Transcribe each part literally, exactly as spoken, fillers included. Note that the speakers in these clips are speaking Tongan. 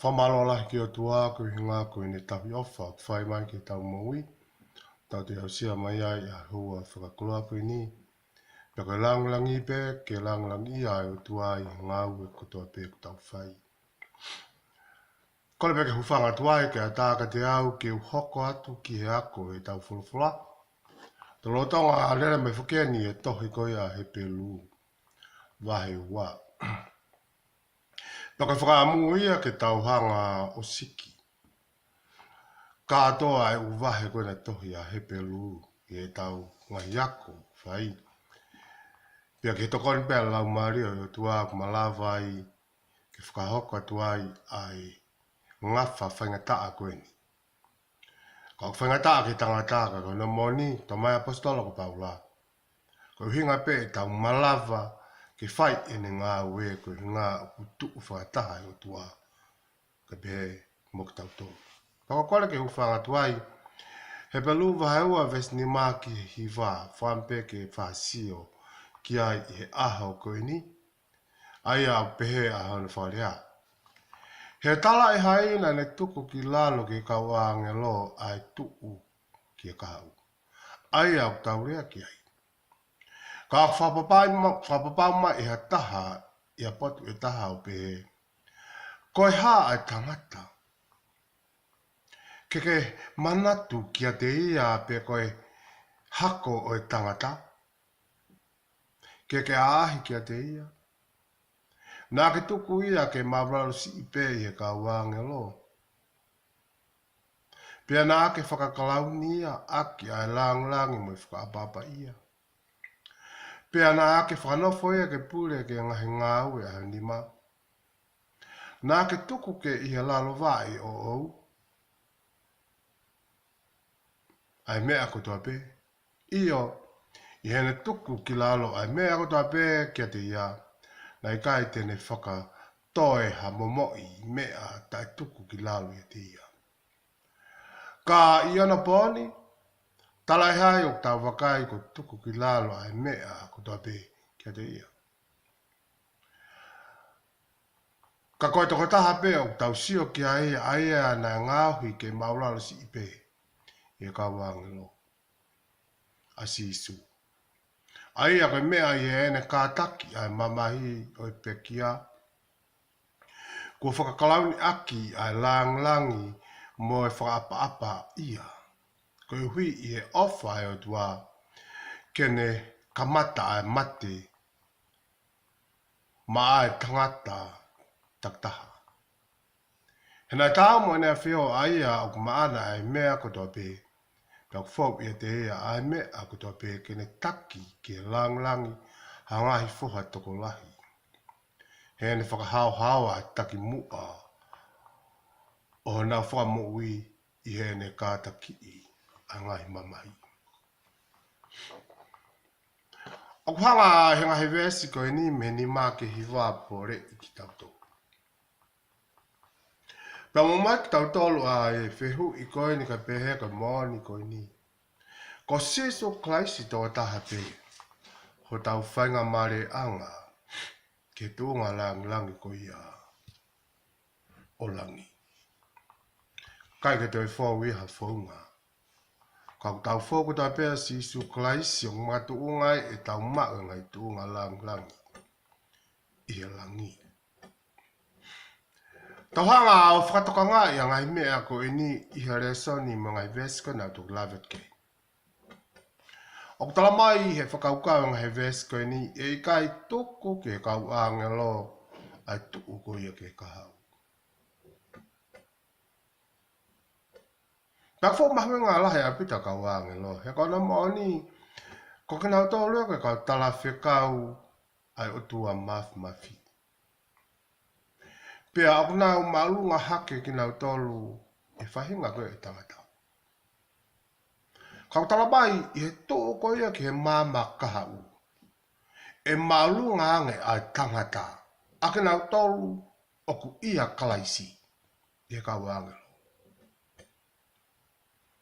Fakamālō lahi ki he ʻOtua koeʻuhi ko ʻene tauhi ʻofa ʻoku fai mai ki heʻetau moʻui. Tau toe aʻusia mai ai ʻa e houa fakakoloa ko eni. Pea ko e lāngilangi pē ke lāngilangiʻia ʻa e ʻOtua ʻi he ngāue kotoa pē ʻoku tau fai. Kole pē ke u hūfanga atu ai ke ʻatā kiate au ke u hoko atu ki he ako ʻetau folofola. Tau lolotonga lele mai foki eni he tohi ko ia ʻa Hepelū vahe ua. Pea ko e fakaʻamu ia ke tau hanga ʻo siki kātoa e ʻū vahe ko ena tohi ʻa Hepelū ʻi heʻetau ngaahi ako fai. Pea ke tokoni pē ʻa e Laumālie ʻo e ʻOtua ʻoku malava ai ke fakahoko atu ai ʻa e ngafa faingataʻa ko eni. Ka ʻoku faingataʻa ki he tangata ka ko hono moʻoni, talamai ʻe he ʻaposetolo ko Paula, ko e ʻuhinga pē ʻetau malava ke fai ʻene ngāue ko e ʻuhinga ʻoku tuʻu fakataha ʻa e ʻOtua kae pehē mo kitautolu. Pea ko e kole ke u hūfanga atu ai, Hepelū vahe ua veesi nima ki he hiva, fakaʻamu pē ke fakasio ki ai ʻi he ʻaho ko eni, ʻa ia ʻoku pehē ʻa hono fakalea: He talaʻehai naʻa ne tuku ki lalo ki he kau ʻāngelo ʻa e tuʻu ki he kahaʻu, ʻa ia ʻoku tau lea ki ai. Ka ʻoku fakapapau ma-, fakapapau mai ʻe ha taha ʻi ha potu ʻe taha ʻo pehē, Ko e hā ʻa e tangata ke ke manatu kiate ia, pe ko e hako ʻo e tangata ke ke ʻaʻahi kiate ia? Naʻa ke tuku ia ke māʻulalo siʻi pē ʻi he kau ʻāngelo, pea naʻa ke fakakalauni ia ʻaki ʻa e lāngilangi mo e fakaʻapaʻapaʻia, pea naʻa ke fakanofo ia ke pule ki he ngaahi ngāue ʻa ho nima. Naʻa ke tuku ke ʻi he lalo vaʻe ʻoʻou ʻa e meʻa kotoa pē. ʻIo, ʻi heʻene tuku ki lalo ʻa e meʻa kotoa pē kiate ia, naʻe ʻikai te ne fakatoe ha momoʻi meʻa taʻetuku ki lalo ʻiate ia. Ka ʻi onopooni, talaʻehai ʻoku tau vakai kuo tuku ki lalo ʻa e meʻa kotoa pē kiate ia. Ka ko e tokotaha pē ʻoku tau sio ki ai, ʻa ia naʻe ngaohi ke māʻulalo siʻi pē ʻi he kau ʻāngelo, ʻa Sīsū. ʻA ia ko e meʻa ʻi heʻene kātaki ʻa e mamahi ʻo e pekia, kuo fakakalauni ʻaki ʻa e lāngilangi mo e fakaʻapaʻapaʻia, koeʻuhi ʻi he ʻofa ʻa e ʻOtua ke ne kamata ʻa e mate maʻa e tangata takitaha. He naʻe taau mo ʻEne ʻAfio, ʻa ia ʻoku maʻana ʻa e meʻa kotoa pē, pea ʻoku fou ʻiate ia ʻa e meʻa kotoa pē, ke ne taki ki he lāngilangi ha ngaahi foha tokolahi, heʻene fakahaohaoa ʻa e takimuʻa ʻo honau fakamoʻui ʻi heʻene kātakiʻi ʻa e ngaahi mamahi. ʻOku hanga ʻe he ngaahi veesi ko eni mei he nima ki he hiva ʻo poleʻi kitautolu. Pea ʻomai kiate kitautolu ʻa e fehuʻi ko eni kae pehē, ko e moʻoni ko eni: Ko Sīsū Kalaisi tokotaha pē hotau faingamālieʻanga ki he tuʻunga lāngilangi ko ia ʻo langi? ʻIkai ke toe fou ia ha founga. Ka ʻoku tau fou kotoa pē ʻia Sīsū Kalaisi, ʻoku makatuʻunga ai ʻetau maʻu e ngaahi tuʻunga lāngilangi ʻi he langi. Tau hanga ʻo fakatokangaʻi ʻa e ngaahi meʻa ko eni ʻi he lēsoni mo e ngaahi veesi ko ena ʻoku tau lave ki ai. ʻOku talamai ʻe he fakakaukau ʻo e ngaahi veesi ko eni, ʻe ʻikai tuku ki he kau ʻāngelo ʻa e tuʻu ko ia ki he kahaʻu. Pea ʻoku mahuʻinga lahi ʻaupito ʻa e kau ʻāngelo, he ko hono moʻoni, ko kinautolu ia ko e kau talafekau ʻa e ʻOtua Māfimafi. Pea ʻoku nau māʻolunga hake kinautolu ʻi he faʻahinga ko ē ʻo e tangata. Ka ʻoku talamai ʻi he tuʻu ko ia ki he maama kahaʻu, ʻe māʻolunga ange ʻa e tangata, ʻa kinautolu ʻoku ʻia Kalaisi, ʻi he kau ʻāngelo.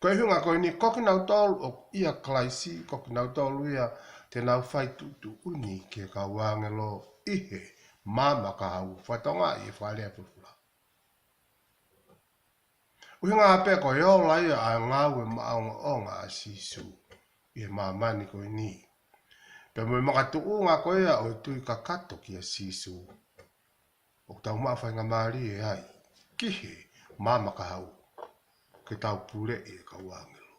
Ko e ʻuhinga ko eni, ko kinautolu ʻoku ʻia Kalaisi, ko kinautolu ia te nau fai tuʻutuʻuni ki he kau ʻāngelo ʻi he maama kahaʻu, fakatokangaʻi e fakalea folofola. ʻUhinga pē ko e ola ia ʻa e ngāue maʻongoʻonga ʻa Sīsū ʻi he māmani ko eni. Pea mo e makatuʻunga ko ia ʻo e tui kakato kia Sīsū, ʻoku tau maʻu faingamālie ai ki he maama kahaʻu ke tau puleʻi e kau ʻāngelo.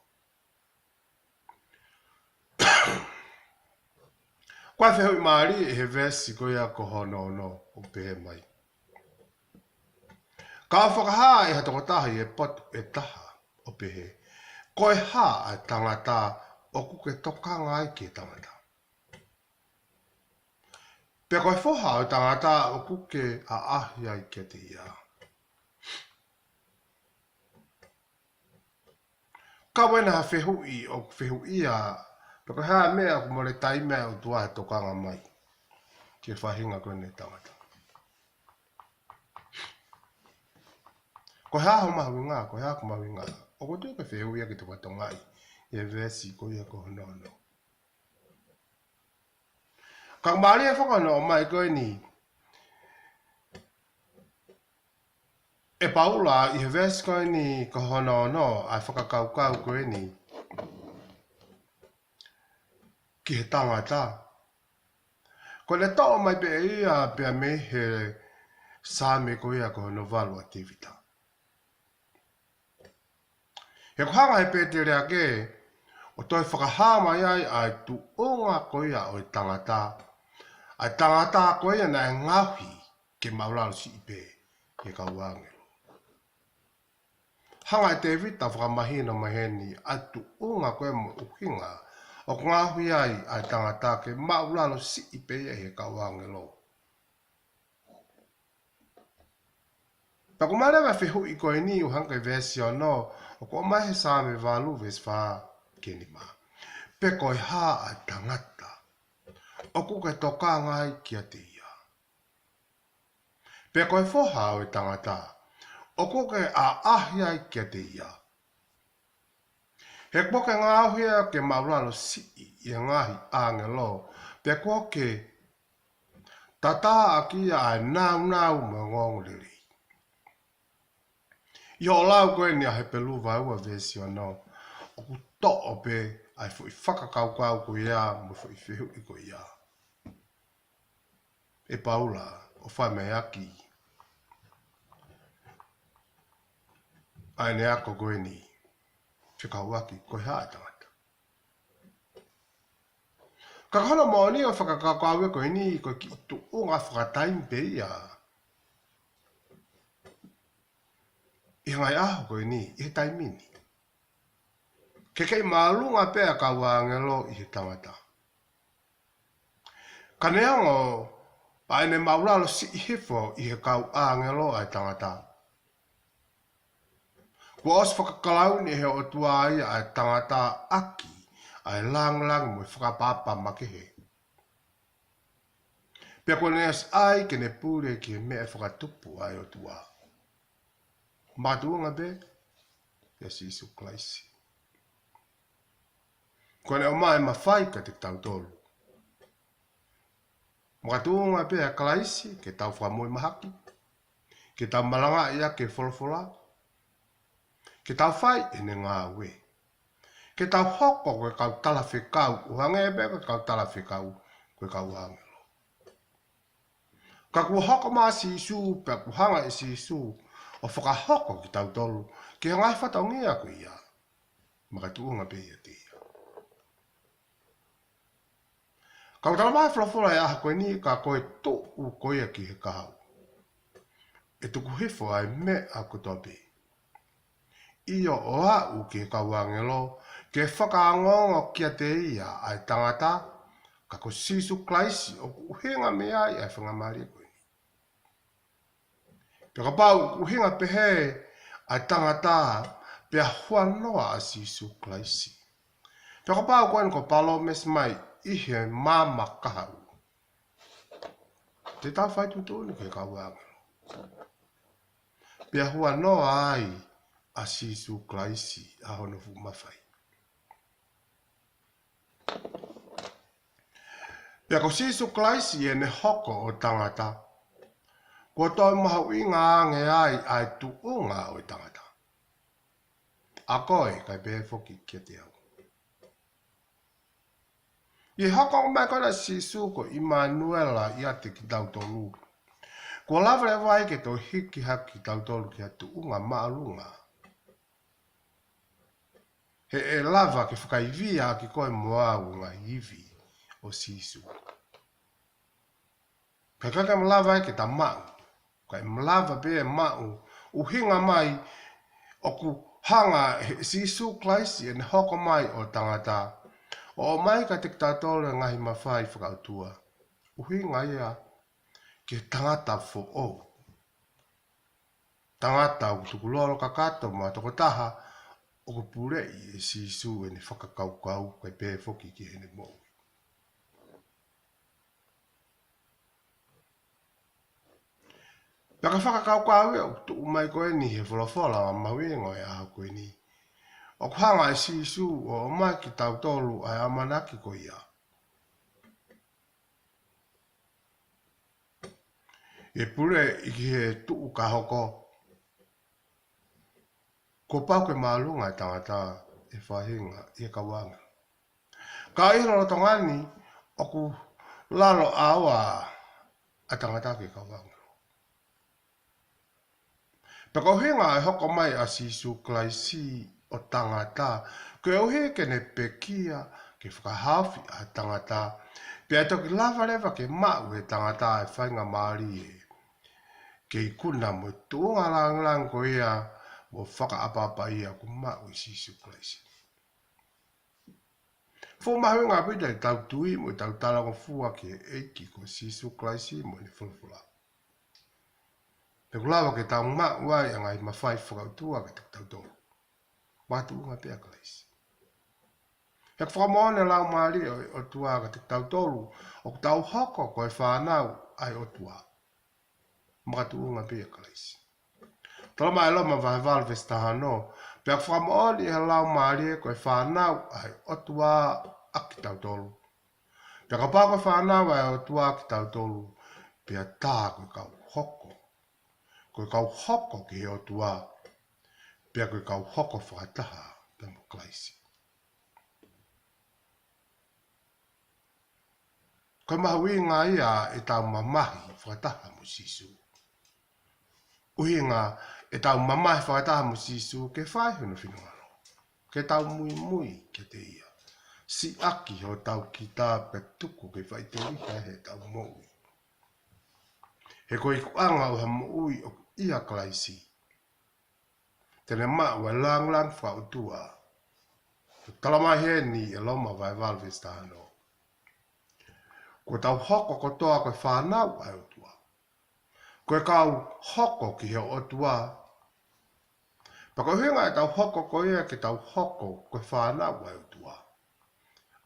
Ko e fehuʻi mālie ʻi he veesi ko ia ko hono ono ʻoku pehē mai: Ka ʻoku fakahā ʻe ha tokotaha ʻi he potu ʻe taha ʻo pehē, Ko e hā ʻa e tangata ʻoku ke tokanga ai ki he tangata? Pea ko e foha ʻo e tangata ʻoku ke ʻaʻahi ai kiate ia? Ka ʻoku ʻi ai ha fehuʻi ʻoku fehuʻia, pe ko e hā e meʻa ʻoku mole taimi ai ʻOtua he tokanga mai ki he faʻahinga ko eni ʻo e tangata. Ko e hā hono mahuʻinga, ko e hā hono mahuʻinga? ʻOku ou tui ko e fehuʻi ia ke tau fakatokangaʻi ʻi he veesi ko ia ko hono ono. Ka ʻoku mālie foki hono ʻomai ko eni ʻe Paula ʻi he veesi ko eni ko hono ono, ʻa e fakakaukau ko eni ki he tangata. Ko ʻene toʻo mai pē ia pea mei he Saame ko ia ko hono valu ʻa Tēvita. He ʻoku hanga ʻe he pēteliake ʻo toe fakahā mai ai ʻa e tuʻunga ko ia ʻo e tangata, ʻa e tangata ko ia naʻe ngaohi ke māʻulalo siʻi pē ʻi he kau ʻāngelo. Hanga ʻe Tēvita ʻo fakamahino mai heni ʻa e tuʻunga ko ia mo e ʻuhinga ʻoku ngaohi ai ʻa e tangata ke māʻulalo siʻi pē ia ʻi he kau ʻāngelo. Pea ʻoku mālie e fehuʻi ko eni ʻoku hanga ki he veesi ono, ʻoku ʻomai he Saame valu veesi fā ki he nima: Pe ko e hā ʻa e tangata ʻoku ke tokanga ai kiate ia? Pe ko e foha ʻo e tangata ʻoku ke ʻaʻahi ai kiate ia? He kuo ke ngaohi ia ke māʻulalo siʻi ʻi he ngaahi ʻāngelo, pea kuo ke tatā ʻaki ia ʻa e nāunau mo e ongoongolelei. ʻI hoʻo lau ko eni ʻa Hepelū vahe ua veesi ono, ʻoku toʻo pē ʻa e foʻi fakakaukau ko ia mo e foʻi fehuʻi ko ia ʻe Paula ʻo fai mai ʻaki ʻa ʻene ako ko eni fekauʻaki ko e hā ʻa e tangata. Ka ko hono moʻoni ʻo e fakakaukau ia ko eni ko e kiʻi tuʻunga fakataimi pē ia ʻi he ngaahi ʻaho ko eni, ʻi he taimi ni. Ke kei māʻolunga pē ʻa e kau ʻāngelo ʻi he tangata. Ka neongo ʻa ʻene māʻulalo siʻi hifo ʻi he kau ʻāngelo ʻa e tangata, kuo ʻosi fakakalauni ʻe he ʻOtua ia ʻa e tangata ʻaki ʻa e lāngilangi mo e fakaʻapaʻapa makehe. Pea kuo ne ʻosi ʻai ke ne pule ki he meʻa fakatupu ʻa e ʻOtua, makatuʻunga pē kia Sīsū Kalaisi. Kuo ne ʻomai e mafai kiate kitautolu, makatuʻunga pē ʻa Kalaisi, ke tau fakamoʻui mahaki, ke tau malangaʻi ʻaki e folofola, ke tau fai ʻene ngāue, ke tau hoko ko e kau talafekau, ʻo hangē pē ko e kau talafekau ko e kau ʻāngelo. Ka kuo hoko mai ʻa Sīsū, pea kuo hanga ʻe Sīsū ʻo fakahoko kitautolu ki he ngaahi fatongia ko ia, makatuʻunga pē ʻiate ia. Ka ʻoku talamai ʻe he folofola ʻi he ʻaho ko eni, ka ko e tuʻu ko ia ki he kahaʻu, ʻe tuku hifo ʻa e meʻa kotoa pē, ʻio, ʻo aʻu ki he kau ʻāngelo, ke fakaongoongo kiate ia ʻa e tangata, ka ko Sīsū Kalaisi ʻoku ʻuhinga mei ai ʻa e faingamālie ko eni. Pea kapau ʻoku ʻuhinga pehē ʻa e tangata, pea huanoa ʻa Sīsū Kalaisi. Pea kapau ko eni kuo palōmesi mai ʻi he maama kahaʻu, te tau fai tuʻutuʻuni ki he kau ʻāngelo, pea huanoa ai ʻa Sīsū Kalaisi ʻa hono fuʻu mafai. Pea ko Sīsū Kalaisi ʻi heʻene hoko ʻo tangata, kuo toe mahuʻinga ange ai ʻa e tuʻunga ʻo e tangata. ʻa koe, kae pehē foki kiate au. ʻI he hoko mai ko ena ʻa Sīsū ko ʻImanuela ʻiate kitautolu, kuo lava leva ai ke toe hiki hake kitautolu ki ha tuʻunga māʻolunga. He ʻe lava ke fakaivia ʻaki koe mo au ngaahi ivi ʻo Sīsū. Pea ʻikai ke malava ai ke ta maʻu, kae malava pē maʻu, ʻuhinga mai ʻoku hanga ʻe Sīsū Kalaisi ʻene hoko mai ʻo tangata, ʻo ʻomai kiate kitautolu e ngaahi mafai fakaʻotua. ʻUhinga ia ki he tangata foʻou. Tangata ʻoku tukulolo kakato mo ha tokotaha ʻoku puleʻi ʻe Sīsū ʻene fakakaukau kae pehē foki ki heʻene moʻui. Pea ko e fakakaukau ia ʻoku tuʻu mai ko eni he folofola mahuʻinga ʻo e ʻaho ko eni. ʻOku hanga ʻe Sīsū ʻo ʻomai kiate kitautolu ʻa e ʻamanaki ko ia. ʻE puleʻi ki he tuʻu ka hoko, kuo pau ke māʻolunga e tangata ʻi he faʻahinga ʻi he kau ʻāngelo. Ka ʻi he lolotonga ni ʻoku lalo ʻaoa ʻa e tangata ki he kau ʻāngelo. Pea ko e ʻuhinga e hoko mai ʻa Sīsū Kalaisi ʻo tangata, koeʻuhi ke ne pekia, ke fakahaofi ʻa e tangata, pea toki lava leva ke maʻu ʻe he tangata e faingamālie ke ikuna mo e tuʻunga lāngilangi ko ia mo fakaʻapaʻapa ia ʻoku maʻu ʻe Sīsū Kalaisi. Fuʻu mahuʻinga ʻaupito ʻetau tui mo ʻetau talangofua ki he ʻEiki ko Sīsū Kalaisi mo ʻene folofola. He ʻoku lava ke tau maʻu ai ʻa e ngaahi mafai fakaʻotua kiate kitautolu. Makatuʻunga pē ʻia Kalaisi. He ʻoku fakamoʻoni e Laumālie ʻo e ʻOtua kiate kitautolu, ʻoku tau hoko ko e fānau ʻa e ʻOtua. Makatuʻunga pē ʻia Kalaisi. Talamai ʻe Loma vahe valu veesi taha ono, pea ʻoku fakamoʻoni ʻe he Laumālie ko e fānau ʻa e ʻOtua ʻa kitautolu. Pea kapau ko e fānau ʻa e ʻOtua ʻa kitautolu, pea tā ko e kau hoko. Ko e kau hoko ki he ʻOtua, pea ko e kau hoko fakataha pea mo Kalaisi. Ko e mahuʻinga ia ʻetau mamahi fakataha mo Sīsū. ʻUhinga ʻetau mamahi fakataha mo Sīsū ke fai hono finangalo. Ke tau muimui kiate ia. Siʻaki hotau kita pea tuku ke faʻiteliha heʻetau moʻui. He ko e ikuʻanga ʻo ha moʻui ʻoku ʻia Kalaisi, te ne maʻu ʻa e lāngilangi fakaʻotua. Talamai heni ʻe Loma vahe valu veesi taha ono, kuo tau hoko kotoa ko e fānau ʻa e ʻOtua. Ko e kau hoko ki he ʻOtua. Pea ko e ʻuhinga ʻetau hoko ko ia ke tau hoko ko e fānau ʻa e ʻOtua,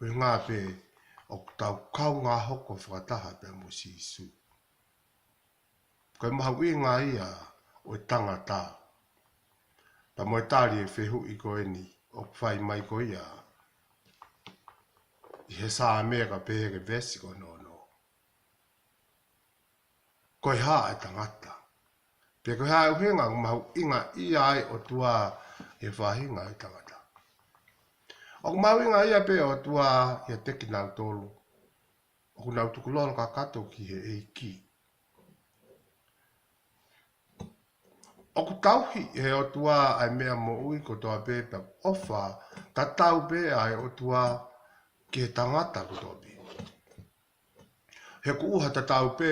ʻuhinga pē ʻoku tau kaungā hoko fakataha pea mo Sīsū. Ko e mahuʻinga ia ʻo e tangata. Pea mo e tali e fehuʻi ko eni ʻoku fai mai ko ia ʻi he Saame ka pehē ki he veesi ko hono ono. Ko e hā e tangata? Pe ko e hā e ʻuhinga ʻoku mahuʻingaʻia ai ʻOtua ʻi he faʻahinga ʻo e tangata? ʻOku mahuʻingaʻia pē ʻOtua ʻiate kinautolu ʻoku nau tukulolo kakato ki he ʻEiki. ʻOku tauhi ʻe he ʻOtua ʻa e meʻa moʻui kotoa pē, pea ʻofa tatau pē ʻa e ʻOtua ki he tangata kotoa pē. He ʻoku ʻuha tatau pē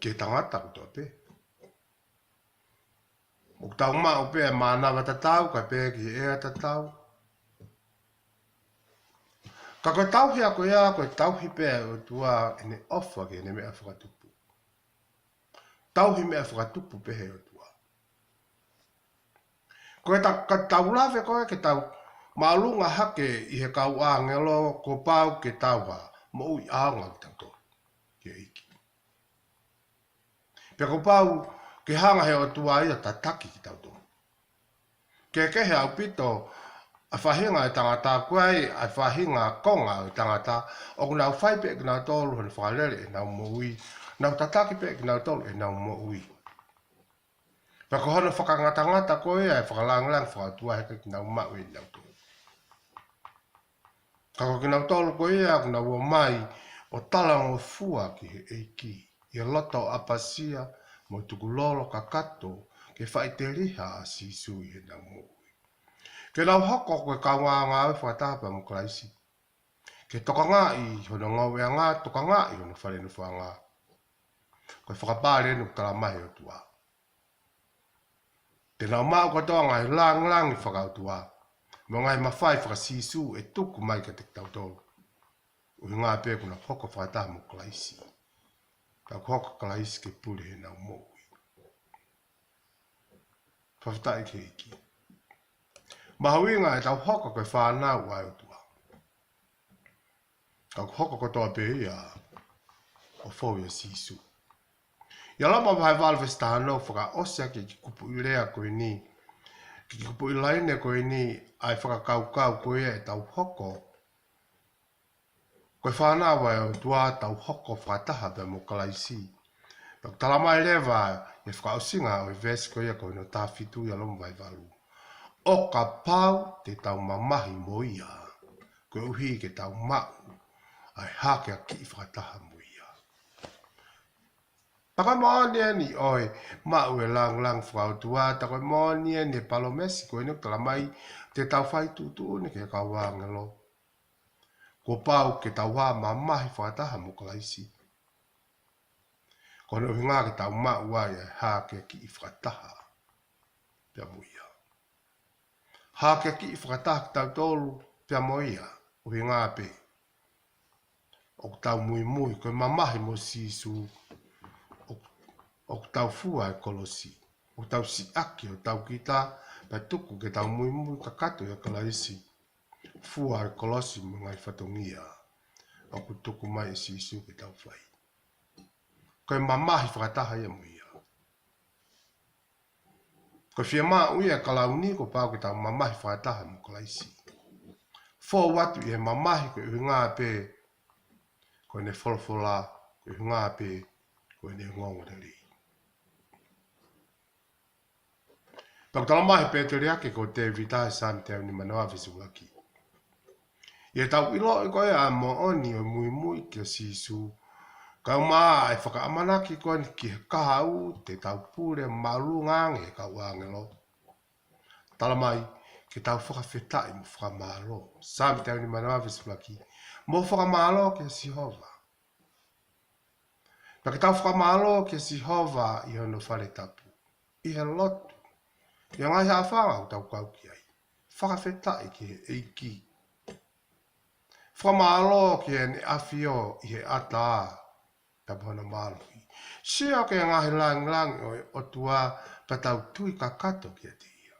ki he tangata kotoa pē. ʻOku tau maʻu pē ʻa e mānava tatau, kae pehē ki he ʻea tatau. Ka ko e tauhi ʻa ko ia, ko e tauhi pē ʻa e ʻOtua ʻene ʻofa ki heʻene meʻa fakatupu. Tauhi meʻa fakatupu pē ʻe he ʻOtua. Ko e ta-, ka tau lave ko ē ke tau māʻolunga hake ʻi he kau ʻāngelo, kuo pau ke tau hā, moʻui ʻaonga kitautolu ki he ʻEiki. Pea kuo pau ke hanga ʻe he ʻOtua ia ʻo tataki kitautolu. Kehekehe ʻaupito ʻa e faʻahinga ʻo e tangata, ko e ʻai ʻa e faʻahinga konga ʻo e tangata ʻoku nau fai pē kinautolu hono fakalele ʻenau moʻui, nau tataki pē kinautolu ʻenau moʻui. Pea ko hono fakangatangata ko ia ʻa e fakalāngilangi fakaʻotua, heʻikai ke nau maʻu ʻe nautolu. Ka ko kinautolu ko ia ʻoku nau ō mai ʻo talangofua ki he ʻEiki ʻi he loto ʻapasia mo e tukulolo kakato ke faʻiteliha ʻa Sīsū ʻi heʻenau moʻui. Ke nau hoko ko e kaungā ngāue fakataha pea mo Kalaisi. Ke tokangaʻi hono ngoueʻanga, tokangaʻi hono fale nofoʻanga. Ko e fakapale eni ʻoku talamai ʻe he ʻOtua. Te nau maʻu kotoa e ngaahi lāngilangi fakaʻotua mo e ngaahi mafai faka-Sīsū ʻe tuku mai kiate kitautolu. ʻUhinga pē kuo nau hoko fakataha mo Kalaisi. Ka kuo hoko ʻa Kalaisi ke pule heʻenau moʻui. Fakafetaʻi ki he ʻEiki. Mahuʻinga ʻetau hoko ko e fānau ʻa e ʻOtua. Ka ʻoku hoko kotoa pē ia ʻo fou ʻia Sīsū. ʻIa Loma vahe valu veesi taha ono, fakaʻosi ʻaki e kiʻi kupuʻi lea ko eni, kiʻi kupuʻi laine ko eni, ʻa e fakakaukau ko ia ʻetau hoko ko e fānau ʻa e ʻOtua, tau hoko fakataha pea mo Kalaisi. Pea ʻoku talamai leva ʻi he fakaʻosinga ʻo e veesi ko ia ko hono taha fitu ʻia Loma vahe valu: ʻO kapau te tau mamahi mo ia, koeʻuhi ke tau maʻu ʻa e hakeakiʻi fakataha mo ia. Pea ko e moʻoni eni ʻo e maʻu e lāngilangi fakaʻotua, ta ko e moʻoni eni e palōmesi ko eni ʻoku talamai te tau fai tuʻutuʻuni ki he kau ʻāngelo. Kuo pau ke tau ō ʻo mamahi fakataha mo Kalaisi. Ko hono ʻuhinga ke tau maʻu ai e hakeakiʻi fakataha pea mo ia. Hakeakiʻi fakataha kitautolu pea mo ia, ʻuhinga pē ʻoku tau muimui, ko e mamahi mo Sīsū, ʻoku, ʻoku tau fua e kolosi, ʻoku tau siʻaki hotau kita, pea tuku ke tau muimui kakato ʻia Kalaisi. Fua e kolosi mo e ngaahi fatongia ʻoku tuku mai ʻe Sīsū ke tau fai. Ko e mamahi fakataha ia mo ia. Ko e fiemaʻu ia ʻa e kalauni, kuo pau ke tau mamahi fakataha mo Kalaisi. Fou atu ʻi he mamahi ko e ʻuhinga pē ko ʻene folofola, ko e ʻuhinga pē ko ʻene ongoongolelei. Pea ʻoku talamai ʻe he pēteliake ko Tēvita ʻi he Saame teau nimanoa veesi ʻuluaki: ʻI heʻetau ʻiloʻi ko ia ʻa e moʻoni ʻo e muimui kia Sīsū, kaeʻumaʻā e fakaʻamanaki ko eni ki he kahaʻu, te tau pule māʻolunga ange he kau ʻāngelo. Talamai ke tau fakafetaʻi mo fakamālō. Saame teau nimanoa veesi ʻuluaki: Mou fakamālō kia Sihova. Pea ke tau fakamālō kia Sihova ʻi hono fale tapu, ʻi he lotu, ʻi he ngaahi haʻofanga ʻoku tau kau ki ai. Fakafetaʻi ki he ʻEiki. Fakamālō ki heʻene ʻafio ʻi he ʻatā pea mo hono mālohi. Sio ki he ngaahi lāngilangi ʻo e ʻOtua, pea tau tui kakato kiate ia.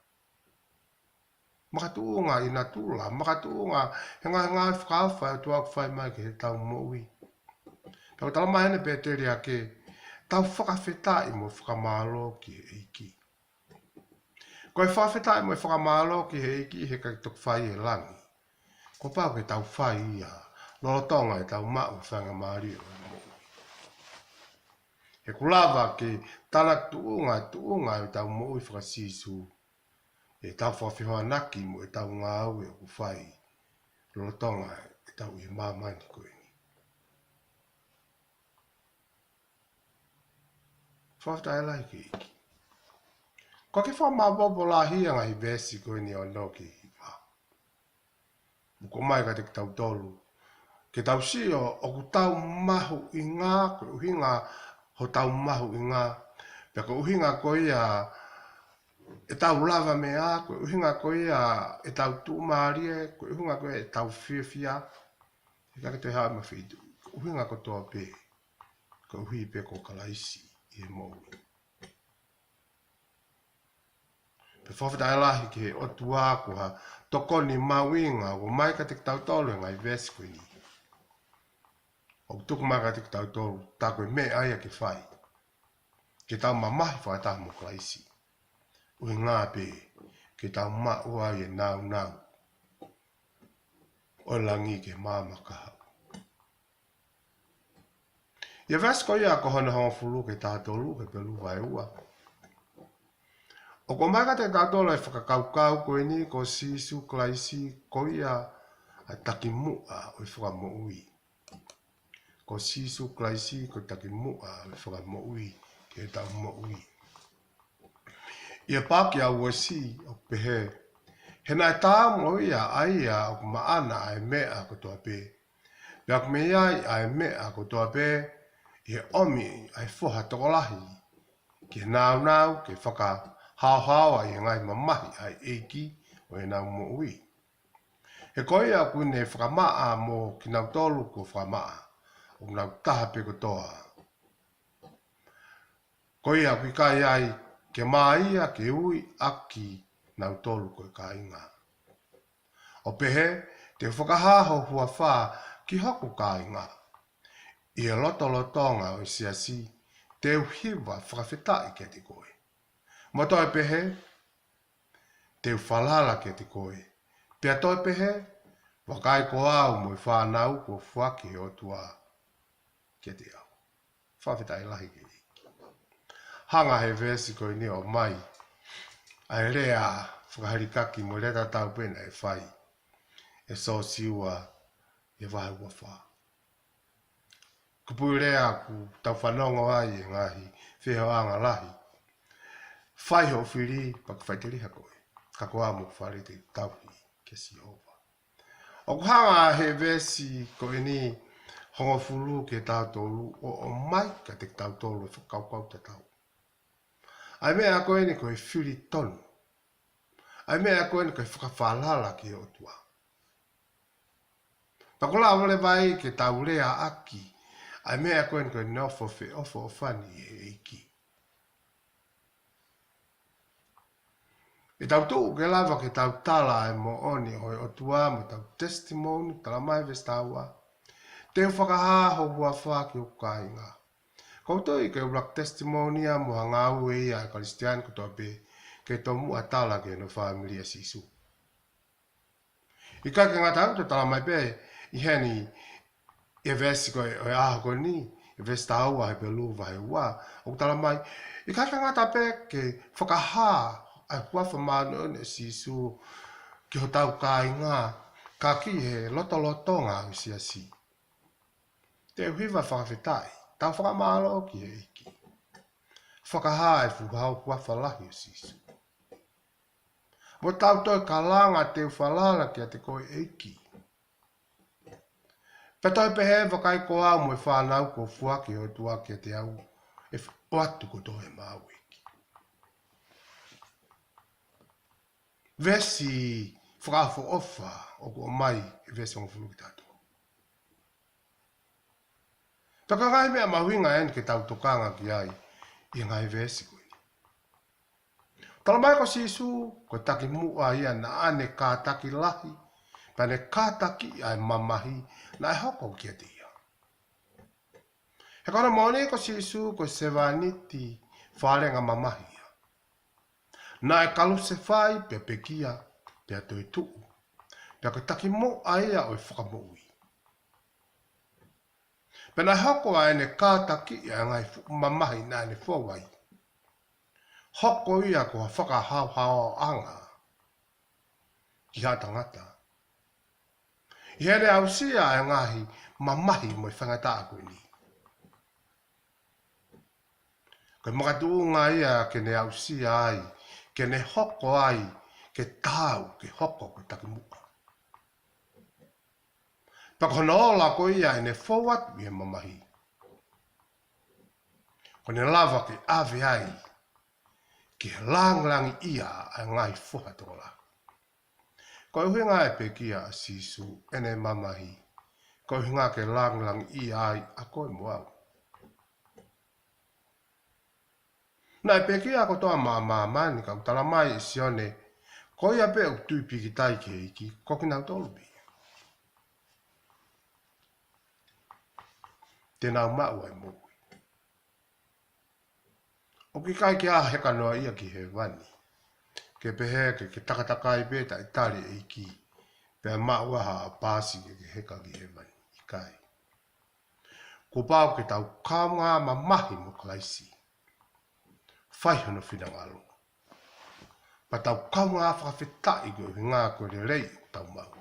Makatuʻunga ʻi natula, makatuʻunga he ngaahi ngāue fakaofo ʻa e ʻOtua ʻoku fai mai ki heʻetau moʻui. Pea ʻoku talamai ʻe he pēteliake, tau fakafetaʻi mo fakamālō ki he ʻEiki. Ko e fakafetaʻi mo e fakamālō ki he ʻEiki heʻikai toki fai ʻe langi. Kuo pau ke tau fai ia lolotonga ʻetau maʻu faingamālie ʻo e moʻui. He ʻoku lava ke talatuʻunga, tuʻunga ʻetau moʻui faka-Sīsū ʻetau fakafehoanaki mo ʻetau ngāue ʻoku fai lolotonga ʻetau ʻi māmani ko eni. Fakafetaʻi lahi ki he ʻEiki. Ko e kiʻi fakamāopoopo lahi ʻa e ngaahi veesi ko eni ʻo e ono ki he hiva. ʻOku ʻomai kiate kitautolu ke tau sio ʻoku tau mahuʻinga, ko e ʻuhinga hotau mahuʻinga, pea ko e ʻuhinga ko ia ʻetau lavameʻa, ko e ʻuhinga ko ia ʻetau tuʻumālie, ko e ʻuhinga ko ia ʻetau fiefia, ʻikai ke toe haʻu mei ha feituʻu. Ko e ʻuhinga kotoa pē, koeʻuhi pē ko Kalaisi ʻi he moʻui. Pea fakafetaʻi lahi ki he ʻOtua ko ha tokoni mahuʻinga ʻoku ʻomai kiate kitautolu ʻe he ngaahi veesi ko eni. ʻOku tuku mai kiate kitautolu, tā ko e meʻa ia ke fai. Ke tau mamahi fakataha mo Kalaisi. ʻUhinga pē ke tau maʻu ai e nāunau ʻo e langi ki he maama kahaʻu. ʻI he veesi ko ia ko hono hongofulu ki he taha tolu, Hepelū vahe ua. ʻOku ʻomai kiate kitautolu e fakakaukau ko eni, ko Sīsū Kalaisi ko ia ʻa e takimuʻa ʻo e fakamoʻui. Ko Sīsū Kalaisi ko e takimuʻa ʻo e fakamoʻui ki heʻetau moʻui. ʻI he paaki ʻa Uesi ʻoku pehē: He naʻe taau mo ia ʻa ia ʻoku maʻana ʻa e meʻa kotoa pē, pea ʻoku mei ai ʻa e meʻa kotoa pē, ʻi he ʻomi ʻa e Foha Tokolahi ki he nāunau ke fakahaohaoa ʻi he ngaahi mamahi ʻa e ʻEiki ʻo ʻenau moʻui. He ko ia ʻoku ne fakamaʻa mo kinautolu kuo fakamaʻa, ʻoku nau taha pē kotoa. Ko ia ʻoku ʻikai ai ke mā ia ke ui ʻa kinautolu ko e kāinga, ʻo pehē, Te u fakahā ho huafa ki hoku kāinga. ʻI he lotolotonga ʻo e siasi, te u hiva fakafetaʻi kiate koe. Mo toe pehē, Te u falala kiate koe. Pea toe pehē, Vakai ko au mo e fānau kuo foaki ʻe he ʻOtua kiate au. Fakafetaʻi lahi ki he ʻEiki. Hanga he veesi ko eni ʻo ʻomai ʻa e lea fakahalikaki mo e lea tatau pē naʻe fai ʻe Siosiua ʻi he vahe uafā. Kupuʻi lea ʻoku tau fanongo ai ʻi he ngaahi feohiʻanga lahi: Fai hoʻo fili, pea ʻe faʻiteliha koe, ka ko au mo hoku fale te u tauhi kia Sihova. ʻOku hanga he veesi ko eni hongofulu ki he taha tolu ʻo ʻomai kiate kitautolu e fakakaukau tatau. ʻA e meʻa ko eni ko e fili tonu. ʻA e meʻa ko eni ko e fakafalala ki he ʻOtua. Pea ʻoku lava leva ai ke tau leaʻaki ʻa e meʻa ko eni ko e nofo feʻofoʻofani ʻi he ʻEiki. ʻE tau tuʻu ke lava ke tau tala e moʻoni ʻo e ʻOtua mo ʻetau testimony, talamai veesi taha ua: Te u fakahā ho huafa ki hoku kāinga. Ko u tui ko e ʻuluaki testimony ia mo ha ngāue ia ʻa e Kalisitiane kotoa pē ke tomuʻa tala ki hono fāmili ʻa Sīsū. ʻIkai ke ngata ai, ʻoku talamai pē ʻi heni, ʻi he veesi ko ē ʻo e ʻaho ko eni, ʻi he veesi taha ua Hepelū vahe ua, ʻoku talamai, ʻikai ke ngata pē ke fakahā ʻa e huafa māʻoniʻoni ʻo Sīsū ki hotau kāinga, ka ki he lotolotonga ʻo e siasi. Te u hiva fakafetaʻi, tau fakamālō ki he ʻEiki. Fakahā e fuʻu huafa lahi ʻo Sīsū. Mo tau toe kalanga, Te u falala kiate koe ʻEiki. Pea toe pehē, Vakai ko au mo e fānau kuo foaki ʻe he ʻOtua kiate au, ʻe ʻoatu kotoa ʻe maʻu ʻEiki. Veesi fakaʻofoʻofa ʻoku ʻomai ʻe he veesi hongofulu ki he taha tolu. Pea ko e ngaahi meʻa mahuʻinga eni ke tau tokanga ki ai ʻi he ngaahi veesi ko eni. Talamai ko Sīsū ko e takimuʻa ia naʻa ne kātaki lahi, pea ne kātaki ʻa e mamahi naʻe hoko kiate ia. He ko hono moʻoni ko Sīsū ko e sevāniti faʻahinga mamahi ia. Naʻe kalusefai pea pekia, pea toetuʻu. Pea ko e takimuʻa ia ʻo e fakamoʻui. Pea naʻe hoko ʻa ʻene kātaki ʻa e ngaahi fuʻu mamahi naʻa ne fou ai, hoko ia ko ha fakahaohaoaʻanga ki ha tangata ʻi heʻene aʻusia ʻa e ngaahi mamahi mo e faingataʻa ko eni. Ko e makatuʻunga ia ke ne aʻusia ai, ke ne hoko ai, ke taau ke hoko ko e takimuʻa. Pea ko hono ola ko ia ʻene fou atu ʻi he mamahi, ko ʻene lava ke ʻave ai ki he langilangiʻia ʻa e ngaahi foha tokolahi. Ko e ʻuhinga e pekia ʻa Sīsū, ʻene mamahi, ko e ʻuhinga ke langilangiʻia ai ʻa koe mo au. Naʻe pekia kotoa ʻa māmani, ka ʻoku talamai ʻe Sione, ko ia pē ʻoku tui pīkitai ki he ʻEiki, ko kinautolu pē ia te nau maʻu ʻa e moʻui. ʻOku ʻikai ke ʻi ai ha heka noa ia ki hēvani, ke pehē ke, ke takatakai pē taʻe tali e ʻEiki, pea maʻu ha paasi ke, ke heka ki hēvani. ʻIkai. Kuo pau ke tau kaungā mamahi mo Kalaisi, fai hono finangalo, Pea tau kaungā fakafetaʻi koeʻuhi ko e lelei ʻoku tau maʻu.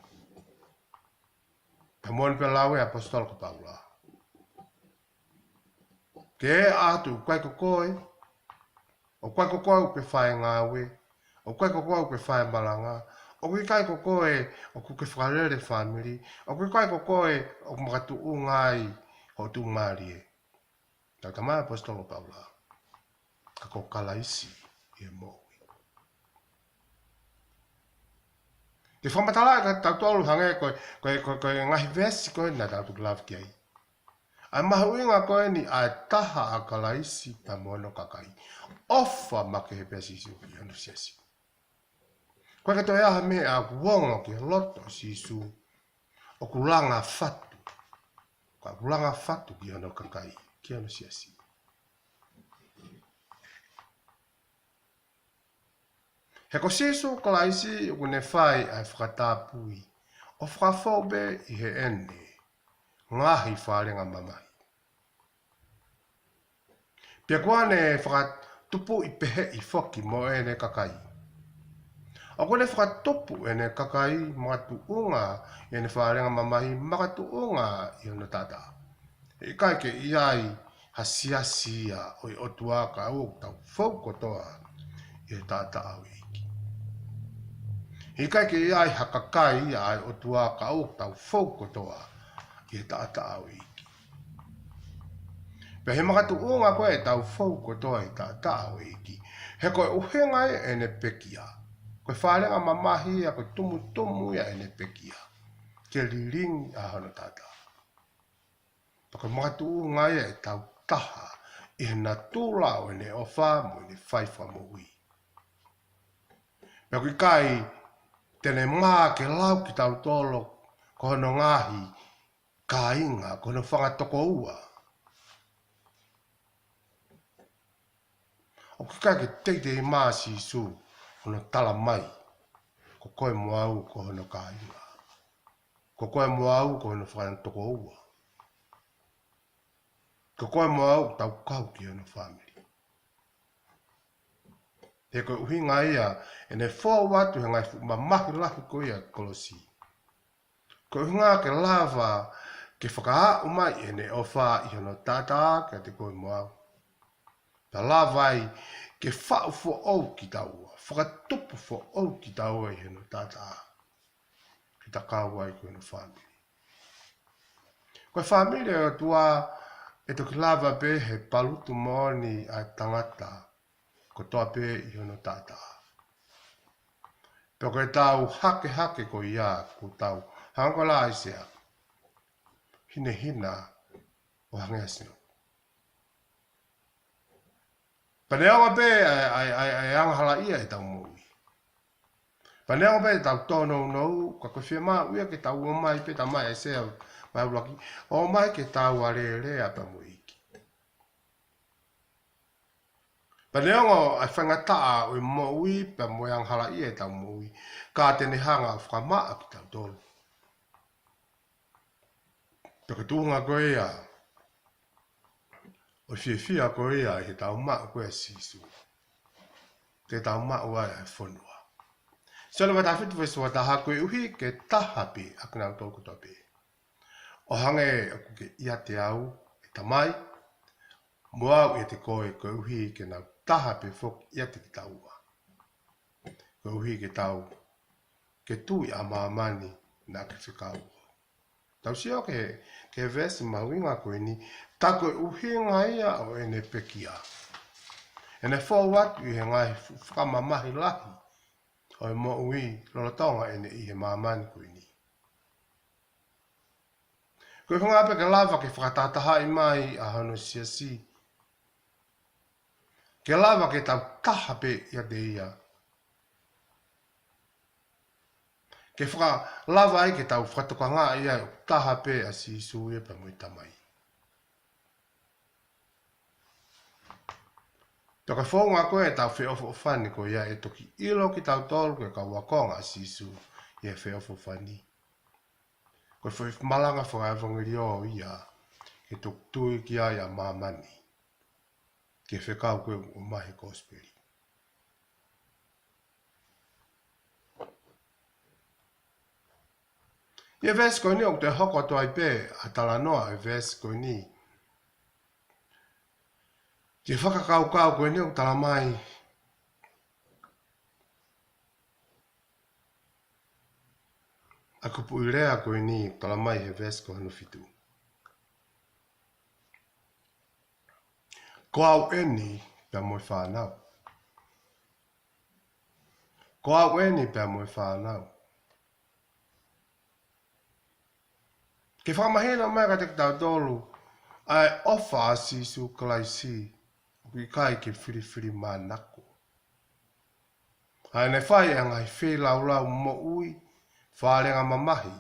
Pea moʻoni pē lau ʻa e ʻaposetolo ko Paula. Ke ʻatu ʻoku ʻikai ko koe, ʻoku ʻikai ko koe ʻoku ke fai e ngāue, ʻoku ʻikai ko koe ʻoku ke fai e malanga, ʻoku ʻikai ko koe ʻoku ke fakalele e fāmili, ʻoku ʻikai ko koe ʻoku makatuʻunga ai hoʻo tuʻumālie. Tau tamai ʻaposetolo Paula. Ka ko Kalaisi ʻi he moʻui. Ke fakamatalaʻi kiate kitautolu hangē ko e, ko e, ko e, ko e ngaahi veesi ko ē naʻa tau toki lave ki ai. ʻA e mahuʻinga ko eni ʻa e taha ʻa Kalaisi pea mo hono kakai. ʻOfa makehe pē ʻa Sīsū ki hono siasi. ʻOku ʻikai ke toe ʻi ai ha meʻa ʻoku ongo ki he loto ʻo Sīsū ʻoku langa fatu. Ka ʻoku langa fatu ki hono kakai, ki hono siasi. He ko Sīsū Kalaisi ʻoku ne fai ʻa e fakatapui ʻo fakafou pē ʻi heʻene ngaahi faʻahinga mamahi. Pea kuo ne fakatupuʻi pehē foki mo ʻene kakai. ʻOku ne fakatupu ʻene kakai makatuʻunga ʻi heʻene faʻahinga mamahi makatuʻunga ʻi hono taʻataʻa. He ʻikai ke ʻi ai ha siasi ia ʻo e ʻOtua kae ʻoua kuo tau fou kotoa ʻi he taʻataʻa ʻo e ʻEiki. He ʻikai ke ʻi ai ha kakai ia ʻa e ʻOtua kae ʻoua kuo tau fou kotoa ʻi he taʻataʻa ʻo e ʻEiki. Pea he makatuʻunga ko ē ʻetau fou kotoa ʻi he taʻataʻa ʻo e ʻEiki. He ko e ʻuhinga ia ʻene pekia. Ko e faʻahinga mamahi ia, ko e tumutumu ia ʻene pekia. Ke lilingi ʻa hono taʻataʻa. Pea ko e makatuʻunga ia ʻetau taha ʻi he natula ʻo ʻene ʻofa mo ʻene fai fakamoʻui. Pea ʻoku ʻikai te ne mā ke lau kitautolu ko hono ngaahi kāinga, ko hono fanga tokoua. ʻOku ʻikai ke teitei mā ʻa Sīsū hono tala mai, ko koe mo au ko hono kāinga. Ko koe mo au ko hono fanga tokoua. Ko koe mo au ʻoku tau kau ki hono fāmili. He ko e ʻuhinga ia ʻene fou atu he ngaahi fuʻu mamahi lahi ko ia ʻa e kolosi. Ko e ʻuhinga ke lava ke fakaaʻu mai ʻene ʻofa ʻi hono taʻataʻa kiate koe mo au. Pea lava ai ke faʻu foʻou kitaua, fakatupu foʻou kitaua ʻi hono taʻataʻa. Ke ta kau ai ko hono fāmili. Ko e fāmili ʻo e ʻOtua ʻe toki lava pē he palutu moʻoni ʻa e tangata kotoa pē ʻi hono taʻataʻa. Pea ko ʻetau hakehake ko ia ʻoku tau hanga ko ē ʻa ʻAisea. Hinehina ʻo hangē ha sino. Pea neongo pē ʻa e, ʻa e, ʻa e, ʻa e angahalaʻia ʻetau moʻui. Pea neongo pē ʻetau tōnounou, ka ko e fiemaʻu ia ke tau ō mai pē tamai ʻAisea, mai ʻuluaki, ō mai ke tau alēlea pea mo e ʻEiki. Pea neongo ʻa e faingataʻa ʻo e moʻui pea mo e angahalaʻia ʻetau moʻui, ka te ne hanga ʻo fakamaʻa kitautolu. Pea ko e tuʻunga ko ia ʻo e fiefia ko ia ʻi heʻetau maʻu ko ia ʻa Sīsū. Te tau maʻu ai ʻa e fonua. Sione vahe taha fitu veesi ua taha, koeʻuhi ke taha pē ʻa kinautolu kotoa pē. ʻO hangē ʻoku ke ʻiate au, ʻe Tamai, mo au ʻiate koe, koeʻuhi ke nau taha pē foki ʻiate kitaua. Koeʻuhi ke tau, ke tui ʻa māmani naʻa ke fekau. Tau sio ki he, ki he veesi mahuʻinga ko eni, tā ko e ʻuhinga ia ʻo ʻene pekia. ʻEne fou atu ʻi he ngaahi fu-, fakamamahi lahi ʻo e moʻui lolotonga ʻene ʻi he māmani ko eni. Ko e ʻuhinga pē ke lava ke fakatahatahaʻi mai ʻa hono siasi. Ke lava ke tau taha pē ʻiate ia. Ke fakalava ai ke tau fakatokangaʻi ai ʻoku taha pē ʻa Sīsū ia pea mo e Tamai. Pea ko e founga ko ē ʻetau feʻofoʻofani ko ia ʻe toki ʻilo kitautolu ko e kau ākonga ʻa Sīsū ʻi he feʻofoʻofani. Ko e foʻi malanga fakaʻevangeliō ia ke toki tui ki ai ʻa māmani. Ke fekau ko ē ʻoku ʻomai he kosipeli. ʻI he veesi ko eni ʻoku toe hoko atu ai pē ʻa e talanoa ʻo e veesi ko eni ki he fakakaukau ko eni ʻoku tala mai ʻa e kupuʻi lea ko eni ʻoku tala mai he veesi ko hono fitu. Ko au eni pea mo e fānau. Ko au eni pea mo e fānau. Ke fakamahino mai kiate kitautolu ʻa e ʻofa ʻa Sīsū Kalaisi, ʻoku ʻikai ke filifilimānako. ʻA ʻene fai ʻa e ngaahi feilaulau moʻui, fālenga mamahi,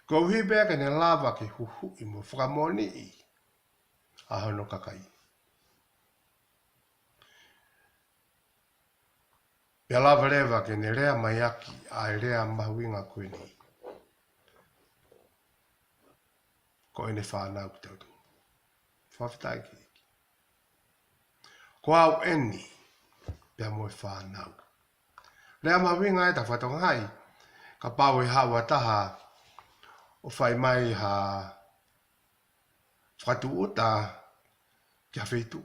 koeʻuhi pē ke ne lava ke huhuʻi mo fakamoʻoniʻi ʻa hono kakai. Pea lava leva ke ne lea mai ʻaki ʻa e lea mahuʻinga ko eni. Ko ʻene fānau kitautolu. Fakafetaʻi ki he ʻEiki. Ko au eni pea mo e fānau. Lea mahuʻinga ʻe taha fakatokangaʻi, kapau ʻe haʻu ha taha ʻo fai mai ha fakatūʻuta ki ha feituʻu.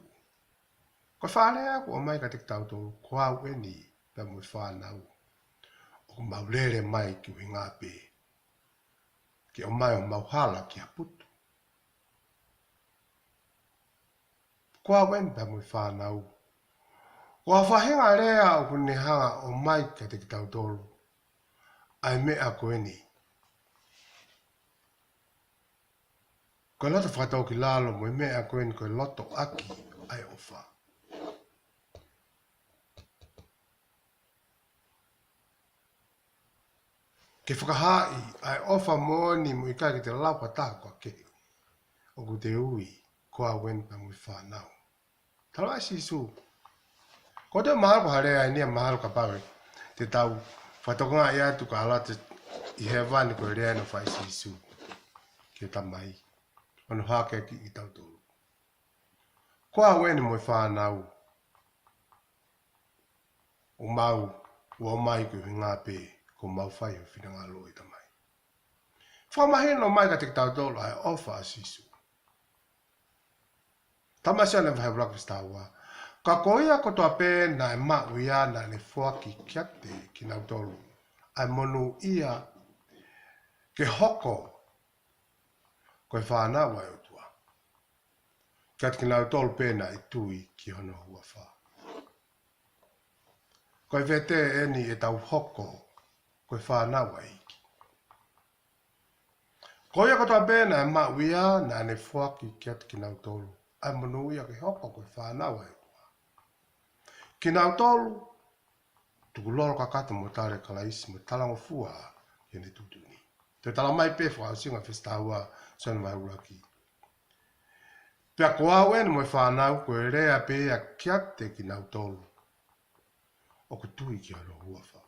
Ko e fakalea ʻoku ʻomai kiate kitautolu, ko au eni pea mo e fānau. ʻOku mau lele mai ki he ʻuhinga pē ke ʻomai homau hala ki ha putu. Ko au eni pea mo e fānau. Ko e faʻahinga lea ʻoku ne hanga ʻo ʻomai kiate kitautolu ʻa e meʻa ko eni. Ko e loto fakatōkilalo mo e meʻa ko eni ko e loto ʻaki ʻa e ʻofa. Ke fakahaaʻi ʻa e ʻofa moʻoni mo ʻikai ke te lau ha taha ko ē. ʻOku te ui, ko au eni pea mo e fānau. Tala mai ʻe Sīsū. Ko e mahalo ko ha lea eni ia mahalo kapau ʻe te tau fakatokangaʻi atu ka ʻalu atu ʻi hēvani ko e lea naʻe fai ʻe Sīsū ki he Tamai. ʻO ne hakeakiʻi kitautolu. Ko au eni mo e fānau. ʻOku mau, ʻoku mau ʻomai ki he ʻuhinga pē, ʻoku mau fai ho finangalo ʻe Tamai. Fakamahino mai kiate kitautolu ʻa e ʻofa ʻa Sīsū. Tala mai ʻe Sione vahe ʻuluaki veesi taha ua. Ka ko ia kotoa pē naʻe maʻu ia naʻa ne foaki kiate kinautolu ʻa e monūʻia ke hoko ko e fānau ʻa e ʻOtua. Kiate kinautolu pē naʻe tui ki hono huafa. Ko e vete eni ʻetau hoko ko e fānau ʻa e ʻEiki. Ko ia kotoa pē naʻe maʻu ia naʻa ne foaki kiate kinautolu ʻa e monūʻia ke hoko ko e fānau ʻa e ʻOtua. Kinautolu, tukulolo kakato mo tali ʻe Kalaisi mo talangofua ʻi heʻene tuʻutuʻuni. Toe tala mai pē fakaʻosinga veesi taha ua, Sione vahe ʻuluaki. Pea ko au eni mo e fānau ko e lea pē ia kiate kinautolu ʻoku tui ki hono huafa.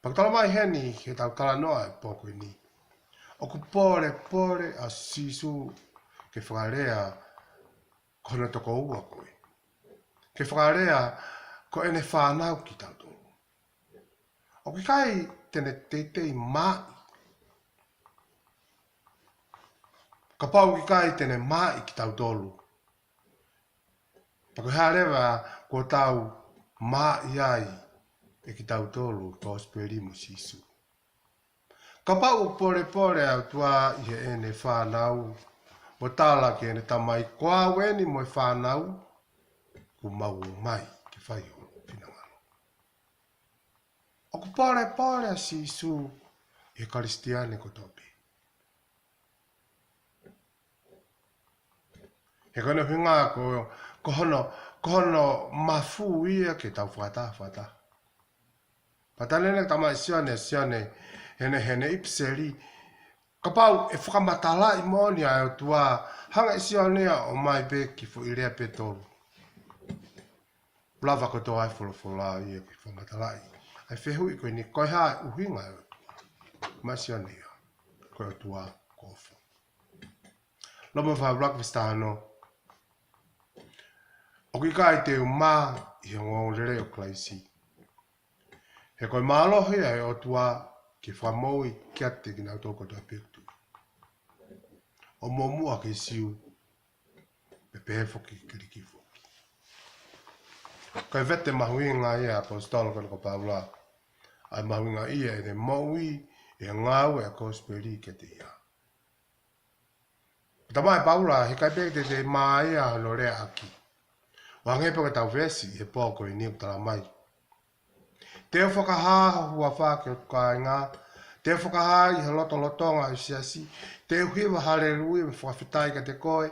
Pea ʻoku tala mai heni he ʻetau talanoa ʻi he pō ko eni. ʻOku polepole ʻa Sīsū ke fakalea ko hono tokoua ko ē. Ke fakalea ko ʻene fānau kitautolu. ʻOku ʻikai te ne teitei maʻi. Kapau ʻoku ʻikai te ne maʻi kitautolu. Pea ko e hā leva kuo tau maʻi ai ʻe kitautolu ʻi he kosipeli mo Sīsū. Kapau ʻoku polepole ʻa e ʻOtua ʻi heʻene fānau, mo tala ki heʻene Tamai ko au eni mo e fānau, ʻoku mau ōmai ke fai hoʻo finangalo. ʻOku polepole ʻa Sīsū ʻi he Kalisitiane kotoa pē. He ko hono ʻuhinga ko, ko hono, ko hono mafu ia ke tau fakataha fakataha. Pea tala ʻe he Tamai ʻa Sione, Sione, heʻene, heʻene ʻipiseli. Kapau ʻe fakamatalaʻi moʻoni ʻa e ʻOtua, hanga ʻe Sione ia ʻo ʻomai pē kiʻi foʻi lea pē ʻe tolu. Lava kotoa ʻa e folofola ia ke fakamatalaʻi ʻa e fehuʻi ko eni, ko e hā e ʻuhinga ʻo e ʻOtua. Tamai ʻa Sione ia, ko e ʻOtua ko e ʻofa. Loma vahe ʻuluaki veesi taha ono. ʻOku ʻikai te u mā ʻi he ongoongolelei ʻo Kalaisi. He ko e mālohi ʻa e ʻOtua ke fakamoʻui kiate kinautolu kotoa pē ʻoku tui. ʻO muʻomuʻa ki he Siu, pea pehē foki ki he Kiliki foki. Ko e vete mahuʻinga ia ʻa e ʻaposetolo ko eni ko Paula, ʻa e mahuʻingaʻia ʻene moʻui ʻi he ngāue ʻa e kosipeli kiate ia. Pea talamai ʻe Paula, he ʻikai pē te te māia hono leaʻaki. ʻO hangē pē ko ʻetau veesi ʻi he pō ko eni ʻoku talamai: Te u fakahā ho huafa ki hoku kāinga, te u fakahā ʻi he lotolotonga ʻo e siasi, te u hiva haleluia mo fakafetaʻi kiate koe.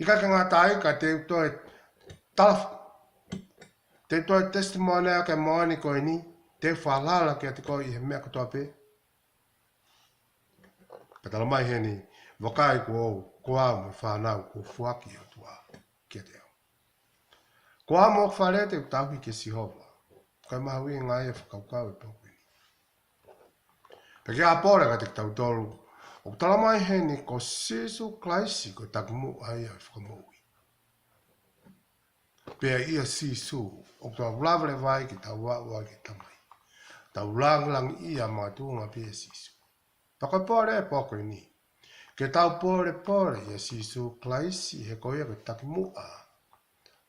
ʻIkai ke ngata ai ka te u toe tala, te u toe testimony ʻaki ʻa e moʻoni ko eni, te u falala kiate koe ʻi he meʻa kotoa pē. Pea talamai heni, vakai ko au, ko au mo e fānau kuo foaki ʻe he ʻOtua kiate au. Ko au mo hoku fale te u tauhi kia Sihova. Ko e mahuʻinga ia ʻa e fakakaukau ʻo e pō ko eni. Pea ke ʻapole kiate kitautolu, ʻoku talamai heni ko Sīsū Kalaisi ko e takimuʻa ia ʻo e fakamoʻui. Pea ʻia Sīsū ʻoku tau lava leva ai ke tau aʻu ai ki he Tamai. Tau langilangiʻia makatuʻunga pē ʻia Sīsū. Pea ko e pole ʻo e pō ko eni, ke tau polepole ʻia Sīsū Kalaisi, he ko ia ko e takimuʻa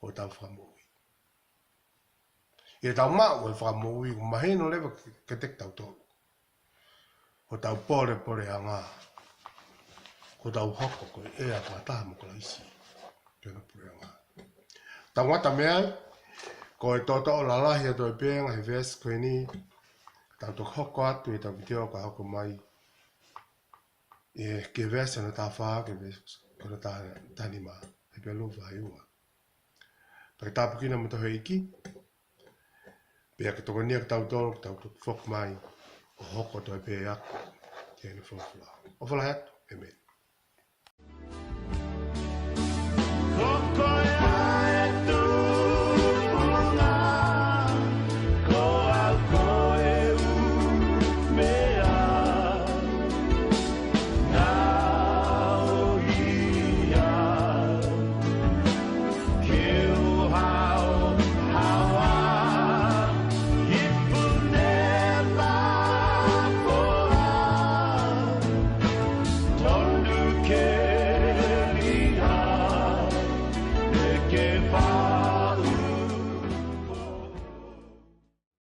ʻo ʻetau fakamoʻui. ʻI heʻetau maʻu ʻa e fakamoʻui, ʻoku mahino leva ke, kiate kitautolu hotau polepoleʻanga, ko ʻetau hoko ko e ʻea fakataha mo Kalaisi ki hono puleʻanga. Tau ngata mei ai, ko e toʻotoʻo lalahi atu ai pē ʻa e ngaahi veesi ko eni, tau toki hoko atu ʻi heʻetau vitiō ka hoko mai, ʻi he, ki he veesi hono taha fā, ki he veesi hono taha, taha nima, ʻi he Hepelū vahe ua. Pea ke tāpuekina kimoutolu ʻe he ʻEiki, pea ke tokoniʻi kitautolu, ke tau toe foki mai ʻo hoko atu ai pē ʻa e ako ki heʻene folofola. ʻOfa lahi atu. ʻĒmeni.